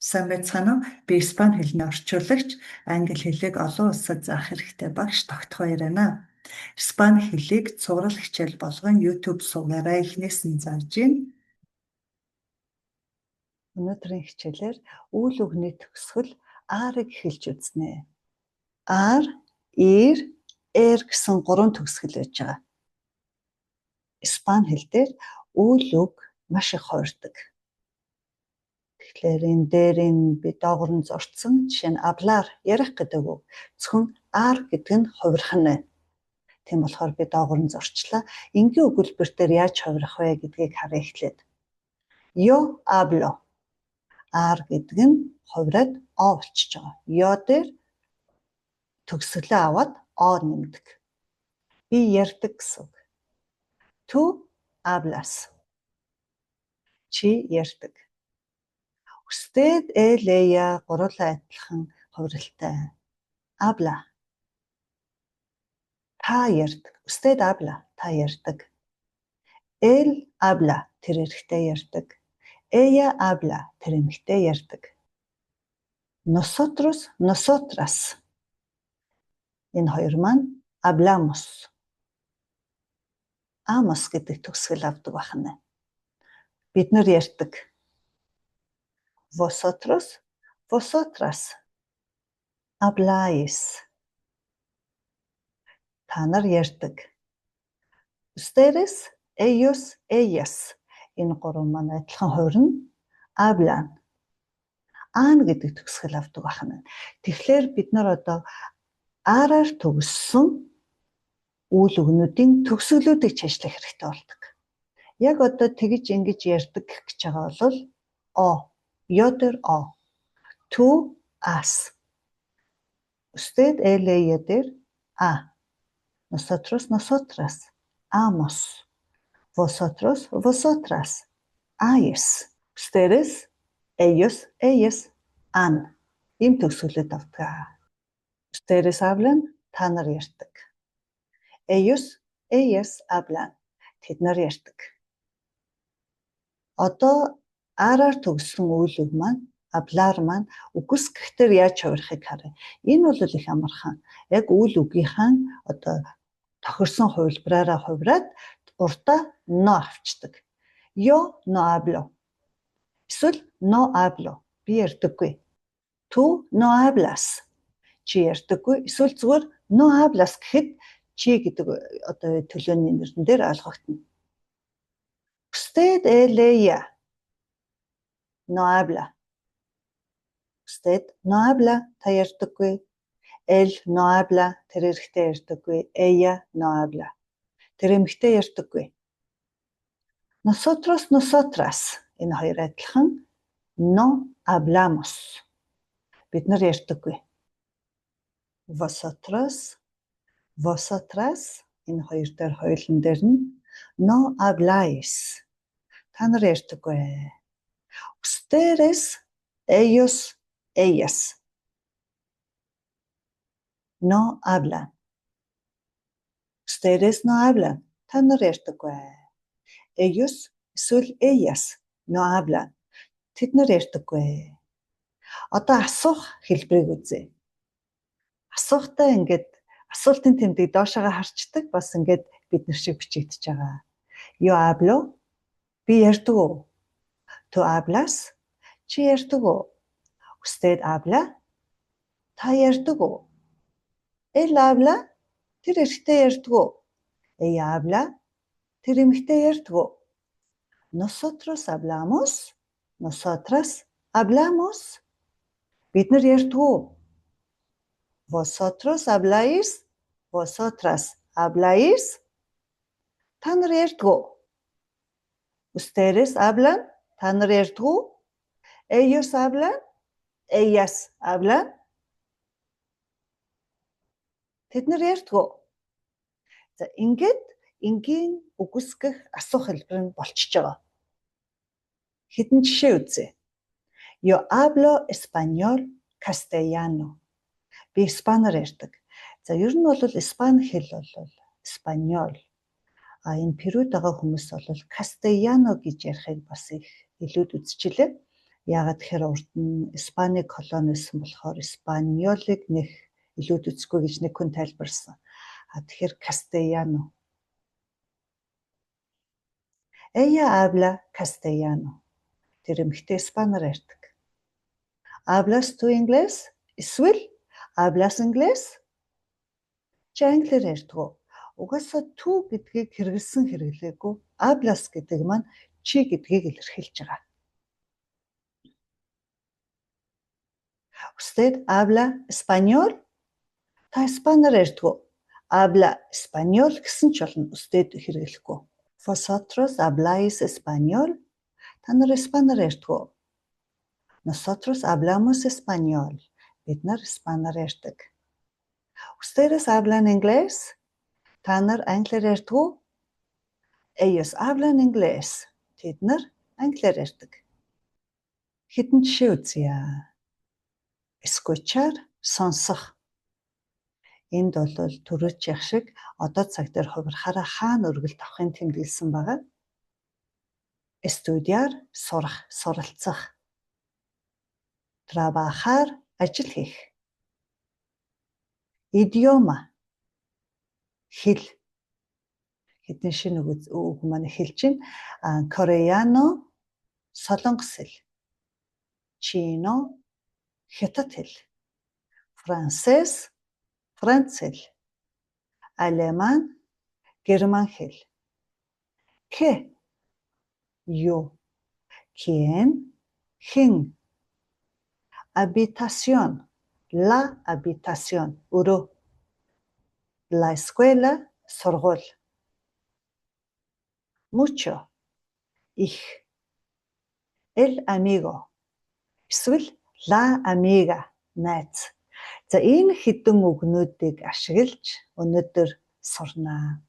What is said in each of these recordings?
Сайн байцгаана уу? Би испани хэлний орчуулагч, англи хэлийг олон улсад заах хэрэгтэй багш Тогтхоо Ирена. Испани хэлийг цуврал хичээл болгон YouTube сувгаараа эхнээс нь зааж байна. Өнөөдрийн хичээлээр үйл үгний төгсгөл R-ыг хэлж үзнэ. R, ir, er гэсэн гурван төгсгөл байж байгаа. Испани хэл дээр үйл үг маш их хувирдаг. Тэгэхээр энэ дээр энэ би доогуур нь зурчихсан, жишээ нь hablar, ярих гэдэг үг. Зөвхөн ar гэдэг нь хувирах нь байна. Тийм болохоор би доогуур нь зурчлаа. Энгийн өгүүлбэр дээр яаж хувирах вэ гэдгийг харъя эхлээд. Yo hablo. Ar гэдэг нь хувираад о болчихж байгаа. Yo дээр төгсгөлөө аваад о нэмдэг. Би ярьдаг гэсэн үг. Tú hablas. Чи ярьдаг. Usted, él, ella гуруулаа адилхан хувиралтай. Habla. Та ярьдаг. Usted habla. Та ярьдаг. Él habla. Тэр эрэгтэй ярьдаг. Ella habla. Тэр эмэгтэй ярьдаг. Nosotros, nosotras. Энэ хоёр маань hablamos. Amos гэдэг төгсгөл авдаг байна. Бид нар ярьдаг. Vosotros, vosotras. Habláis. Та нар ярьдаг. Ustedes, ellos, ellas. Энэ гурван маань адилхан хувирна. Hablan. Ан гэдэг төгсгөл авдаг байна. Тэгэхээр бид нар одоо ar-аар төгссөн үйл үгнүүдийн төгсгөлүүдийг чаншлах хэрэгтэй болдог. Яг одоо тэгж ингэж ярьдаг гэж байгаа бол о, yo дээр о. Tú has. Usted, él, ella дээр a. Nosotros, nosotras. Amos. Vosotros, vosotras. Áis. Ustedes, ellos, ellas. An. Ийм төгсгөлүүд авдаг. Ustedes hablan, та нар ярьдаг. Ellos, ellas hablan. Тэд нар ярьдаг. Одоо ar-аар төгссөн үйл үг маань hablar маань үгүйсгэхдээ яаж хувирахыг харъя. Энэ бол их амархан. Яг үйл үгийнхаа одоо тохирсон хувилбараараа хувираад урдаа no авчдаг. Yo no hablo. Эсвэл no hablo. Би ярьдаггүй. Tú no hablas. Чи ярьдаггүй. Эсвэл зүгээр no hablas гэхэд чи гэдэг одоо төлөөний нэрэн дээр ойлгогдоно. Usted, él, ella no habla. Usted no habla, та ярьдаггүй. Él no habla, тэр эрэгтэй ярьдаггүй. Ella no habla. Тэр эмэгтэй ярьдаггүй. Nosotros, nosotras, энэ хоёр адилхан, no hablamos. Бид нар ярьдаггүй. Vosotros, vosotras, энэ хоёр дээр хоёулан дээр нь no habláis. Та нар ярьдаггүй. Ustedes, ellos, ellas no hablan. Ustedes no hablan. Та нар ярьдаггүй. Ellos эсвэл ellas no hablan. Тэд нар ярьдаггүй. Одоо асуух хэлбэрийг үзье. Асуухтаа ингээд асуултын тэмдэг доошоогоо харчдаг, бас ингээд бид нар шиг бичигдэж байгаа. Yo hablo. Би ярьдаг уу? Tú hablas? Чи ярьдаг уу? Usted habla? Та ярьдаг уу? Él habla? Тэр эрэгтэй ярьдаг уу? Ella habla? Тэр эмэгтэй ярьдаг уу? Nosotros hablamos? Nosotras hablamos? Бид нар ярьдаг уу? Vosotros habláis? Vosotras habláis? Та нар ярьдаг уу? Ustedes hablan? Та нар ярьдаг уу? Ellos hablan? Ellas hablan? Тэд нар ярьдаг уу? За, ингээд энгийн үгүйсгэх асуух хэлбэр нь болчихож байгаа. Хэдэн жишээ үзье. Yo hablo español castellano. Би испанаар ярьдаг. За, ер нь бол испани хэл бол español. А энэ Перуд байгаа хүмүүс бол castellano гэж ярихыг бас их илүүд үзчихлээ. Яагаад гэхээр урд нь Испани колони байсан болохоор Испаниолыг нэг илүү төцгүй гэж нэг хүн тайлбарсан. А тэгэхээр castellano. Ella habla castellano. Тэр эмэгтэй испанаар ярьдаг. Hablas tú inglés? Эсвэл hablas inglés? Чи англиар ярьдаг уу? Угаасаа tú гэдгийг хэрэглэсэн хэрэглээгүй hablas гэдэг маань чи гэдгийг илэрхийлж байгаа. Usted habla español? Та испанаар ярьдаг уу? Habla español гэсэн ч болно. Usted хэрэглэхгүй. Vosotros habláis español? Та нар испанаар ярьдаг уу? Nosotros hablamos español. Бид нар испанаар ярьдаг. Ustedes hablan inglés? Та нар англиар ярьдаг уу? Ellos hablan inglés. Тэд нар англиар ярьдаг. Хэдэн жишээ үзье. Escuchar сонсох. Энд бол түрүүчийнх шиг одоо цаг дээр хувирахаараа хаана өргөлт авахыг тэмдэглэсэн байгаа. Estudiar сурах, суралцах. Trabajar ажил хийх. Idioma хэл. Хэдэн шинэ үг маань эхэлж байна. Coreano солонгос хэл. Chino хятад хэл. Francés франц хэл. Alemán герман хэл. Qué юу. Quién хэн. Habitación la habitación өрөө. La escuela сургууль. Mucho их. El amigo эсвэл la amiga найз. За энэ хэдэн үгнүүдийг ашиглаж өнөөдөр сурнаа.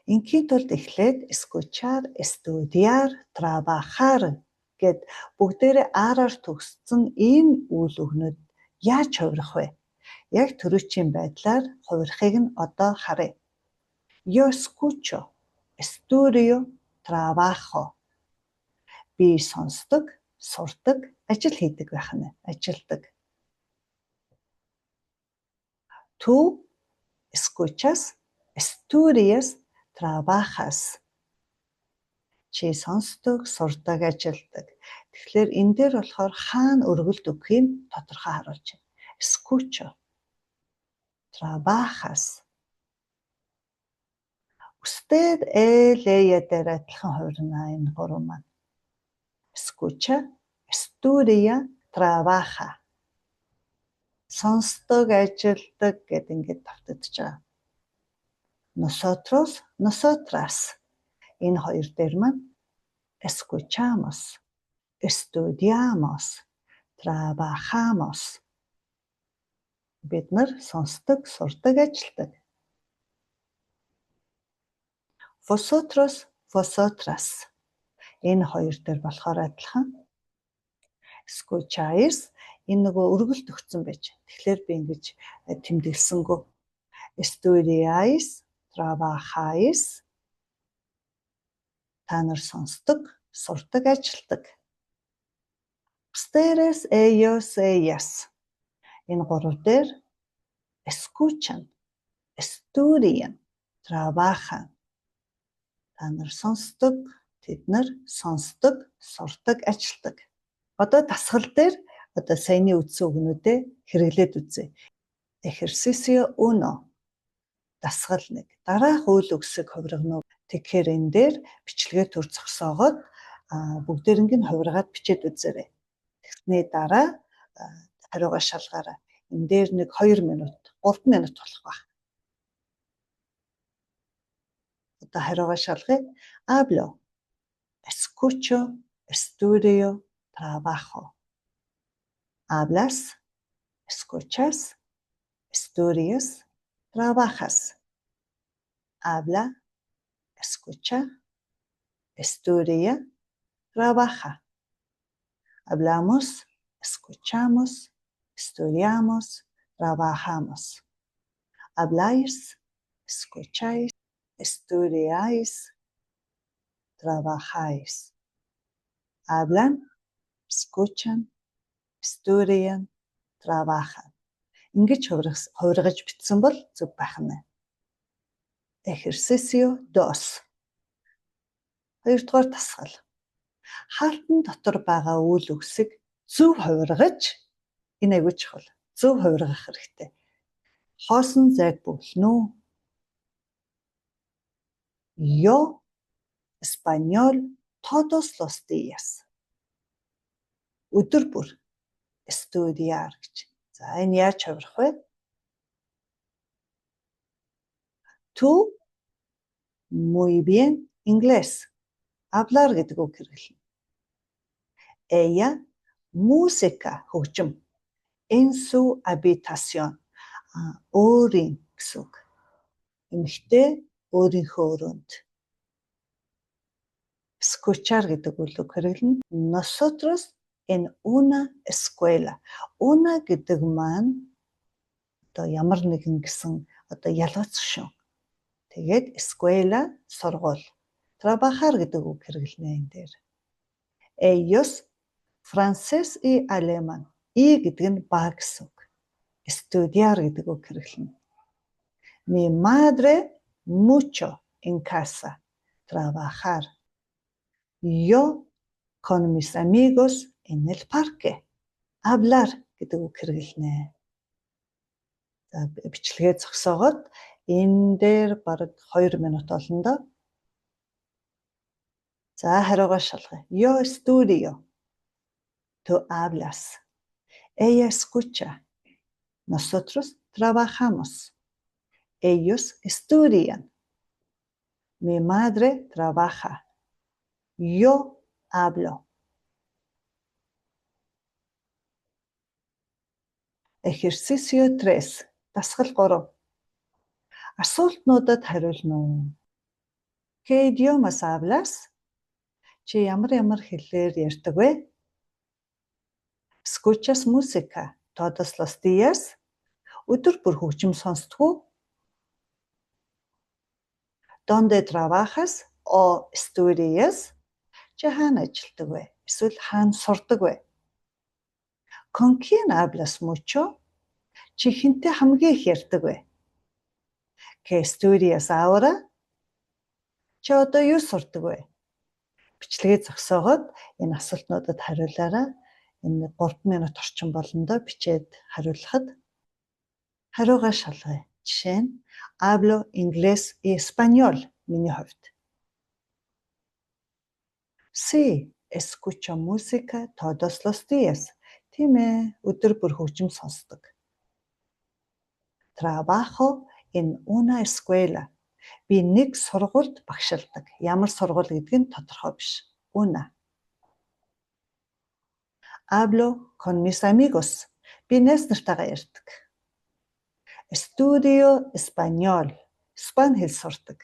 Ингийн тулд эхлээд escuchar, estudiar, trabajar гээд бүгдээрээ ар-аар төгссөн энэ үйл үгнүүд яаж хувирах вэ? Яг түрүүчийн байдлаар хувирахыг нь одоо харъя. Yo escucho, estudio, trabajo. Би сонсдог, сурдаг, ажил хийдэг байх нь, ажилдаг. Tú escuchas, estudias, trabajas. Чи сонсдог, сурдаг, ажилдаг. Тэгэхээр энэ дээр болохоор хаана өргөлт өгөхийг тодорхой харуулж байна. Escucho, trabajas. Usted, él, ella дээр адилхан хувирна энэ гурван маань. Escucha, estudia, trabaja. Сонсдог, ажилдаг гэд ингээд давтагдаж байгаа. Nosotros, nosotras. Энэ хоёр дээр маань escuchamos, estudiamos, trabajamos. Бид нар сонсдог, сурдаг, ажилдаг. Vosotros, vosotras. Энэ хоёр дээр болохоор адилхан. Escucháis энэ нөгөө өргөлт өгсөн байж. Тэгэхээр би ингэж тэмдэглэсэнгүү. Estudiáis, trabajáis. Та нар сонсдог, сурдаг, ажилдаг. Ustedes, ellos, ellas. Энэ гурав дээр escuchan, estudian, trabajan. Та нар сонсдог, тэд нар сонсдог, сурдаг, ажилдаг. Одоо дасгал дээр одоо саяны үзсэн үгнүүдээ хэрэглээд үзье. Ejercicio 1. Дасгал 1. Дараах үйл үгсийг хувиргана уу? Тэгэхээр энэ дээр бичлэгээ төр зогсоогоод бүгдээрэнг нь хувиргаад бичээд үзээрэй. Тэгсний дараа хариугаа шалгаарай. Энэ дээр нэг 2 минут, 3 минут болох байх. Одоо хариугаа шалгая. Hablo, escucho, estudio, trabajo. Hablas, escuchas, estudias, trabajas. Habla, escucha, estudia, trabaja. Hablamos, escuchamos, estudiamos, trabajamos. Habláis, escucháis, estudiáis, trabajáis. Hablan, escuchan, estudian, trabajan. Ингэж хувиргаж бичсэн бол зөв байх нь. Ejercicio 2. Хоёрдугаар дасгал. Хаалтан дотор байгаа үйл үгсийг зөв хувиргаж, энэ аягүй чухал. Зөв хувиргах хэрэгтэй. Хоосон зайг бөглөнө үү? Yo español todos los días. Өдөр бүр estudiar гэж. За, энэ яаж хувирах вэ? Tú muy bien inglés. Hablar гэдэг үг хэрэглэнэ. Ella música хөгжим. En su habitación. Өөрийн гэсэн үг. Эмэгтэй өөрийнхөө өрөөнд. Escuchar гэдэг үйл үг хэрэглэнэ. Nosotros en una escuela. Una гэдэг маань одоо ямар нэгэн гэсэн одоо ялгац шин. Тэгээд escuela сургууль. Trabajar гэдэг үг хэрэглэнэ энэ дээр. Ellos francés y alemán. И гэдэг нь ба гэсэн үг. Estudiar гэдэг үг хэрэглэнэ. Mi madre mucho en casa. Trabajar. Yo con mis amigos en el parque. Hablar гэдэг үг хэрэглэнэ. За, бичлэгээ зогсоогоод энэ дээр бараг 2 минут болно доо. За, хариугаа шалгая. Yo estudio. Tú hablas. Ella escucha. Nosotros trabajamos. Ellos estudian. Mi madre trabaja. Yo hablo. Ejercicio 3. Дасгал 3. Асуултнуудад хариулна уу? ¿Qué idiomas hablas? Чи ямар ямар хэлээр ярьдаг вэ? Escuchas música todos los días? Өдөр бүр хөгжим сонсдог уу? Dónde trabajas o estudias? Чи хаана ажилладаг вэ? Эсвэл хаана сурдаг вэ? Con quién hablas mucho? Чи хэнтэй хамгийн их ярьдаг вэ? ¿Qué estudias ahora? Чи одоо юу сурдаг вэ? Бичлэгээ зогсоогоод энэ асуултнуудад хариулаарай. Энэ 3 минут орчим болно доо бичээд хариулахад. Хариугаа шалгая. Жишээ нь hablo inglés y español миний хувьд. Sí, escucho música todos los días. Тийм ээ, өдөр бүр хөгжим сонсдог. Trabajo en una escuela. Би нэг сургуульд багшилдаг. Ямар сургууль гэдэг нь тодорхой биш. Una. Hablo con mis amigos. Би найз нартайгаа ярьдаг. Estudio español. Испани хэл сурдаг.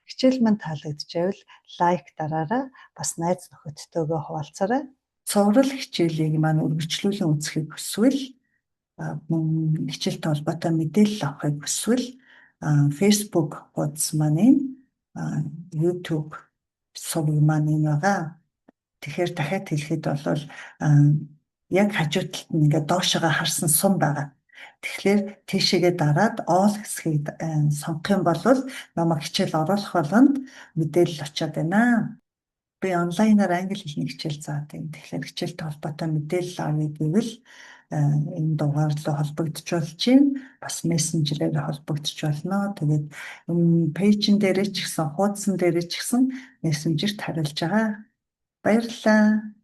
Хичээл маань таалагдчихвэл лайк дараарай. Бас найз нөхөдтэйгөө хуваалцаарай. Цуврал хичээлийг маань үргэлжлүүлэн үзэхийг хүсвэл, мөн хичээлтэй холбоотой мэдээлэл авахыг хүсвэл Facebook хуудас маань энэ, YouTube суваг маань энэ байгаа. Тэгэхээр дахиад хэлэхэд бол яг хажуу талд нь ингээд доошогоо харсан сум байгаа. Тэгэхээр тийшээгээ дараад all хэсгийг сонгох юм бол намайг хичээл оруулах болгонд мэдээлэл очоод байна. Би онлайнаар англи хэлний хичээл заадаг. Тэгэхээр хичээлтэй холбоотой мэдээлэл авъя гэвэл энэ дугаар руу холбогдож болж байна. Бас мессенжерээр холбогдож болно. Тэгээд энэ page эн дээрээ ч гэсэн, хуудсан дээрээ ч гэсэн мессенжерт хариулж байгаа. Баярлалаа.